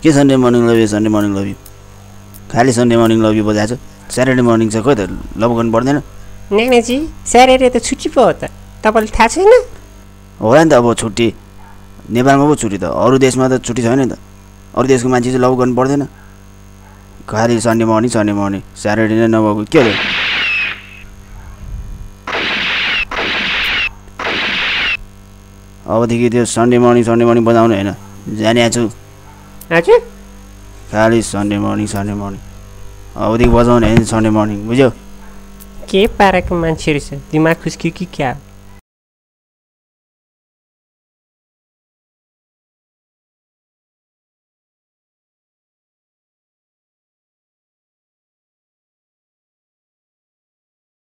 के Sunday morning love you खाली Sunday morning love you बजाएको छ स्याटरडे मर्निङ चाहिँ खोइ त लभ गर्नु पर्दैन नानाजी स्याटरडे त छुट्टी पो हो त तपाईँलाई थाहा छैन होला नि त अब छुट्टी नेपालमा पो छुट्टी त अरू देशमा त छुट्टी छैन नि त अरू देशको मान्छे चाहिँ लभ गर्नु पर्दैन खालि सन्डे मर्निङ स्याटरडे नै नभएको के हो अबदेखि त्यो सन्डे मर्निङ बजाउने होइन जानिएको छु हजुर खालि सन्डे मर्निङ अबदेखि बजाउने होइन सन्डे मर्निङ बुझ्यौ के पाराको मान्छेहरू छ दिमाग खुस्क्यो कि क्या